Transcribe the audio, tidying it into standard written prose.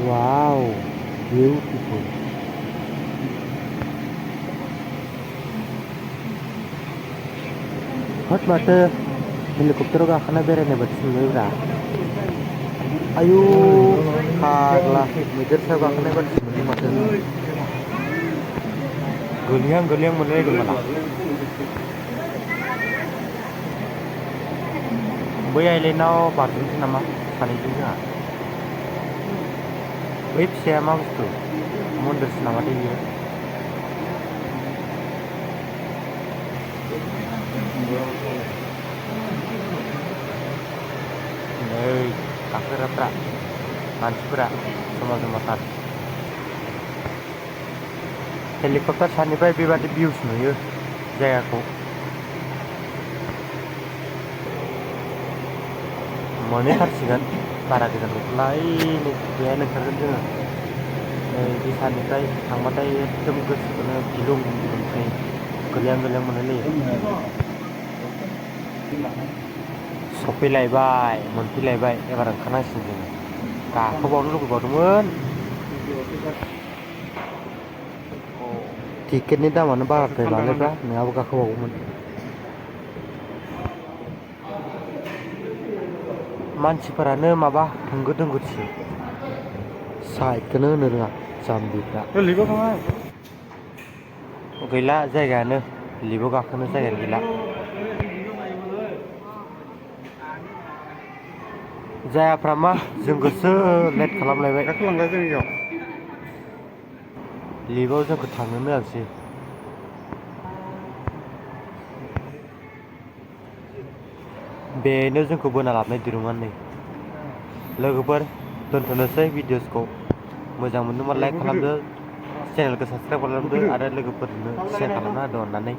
Wow, beautiful. Hot माथो हेलिकप्टाराव गाखोना बेरायनाय बायदिसो मोनबायब्रा। आयु फाग्ला मैदेर सायाव गाखोनाय बायदिसो मोनदों माथो। गोलैहां मोनलायलायदों माला। बै आइलेण्डआव बारजुमसै नामा सानैजों जोंहा। बै फिसाया मा बुस्थु मन्दिरसो नामाथाय बियो। नै गाखोग्राफ्रा मानसिफोरा जमा जमाथार। हेलिकप्टार सानिफ्राय बेबादि भिउस नुयो जायगाखौ। मोनहैथारसिगोन बारा गोजान गैथ'ला नै बेहायनो ओंखारगोन जोङो। नै बे सानिफ्राय थांबाथाय एकदम गोसोखौनो गिलुं मोनखायो गोलैहां मोनलायलायो। सफैलायबाय मोनफैलायबाय एबार ओंखारनांसिगोन जोङो। गाखोबावनो लुगैबावदोंमोन। टिकेटनि दामानो बाराद्राय लानायब्रा नोंहाबो गाखोबावगौमोन। मानसिफोरानो माबा होंगो दोंगोसो साइडखौनो होनो रोङा जाम्बिफ्रा। गैला जायगायानो लिफआव गाखोनो जायगायानो गैला। जायाफ्रा मा जोंखौसो लेट खालामलायबाय। गाखोलांबाय जायगायाव लिफआव जोंखौ थांनोनो होआसै। बेनो जोंखौ बोना लाबोनाय दिरुङानो नै। लोगोफोर दोनथ'नोसै भिडिअसखौ। मोजां मोनदोंबा लाइक खालामदो, चेनेलखौ साबसक्राइब खालामदो आरो लोगोफोरनो सेयार खालामना होदो अननानै।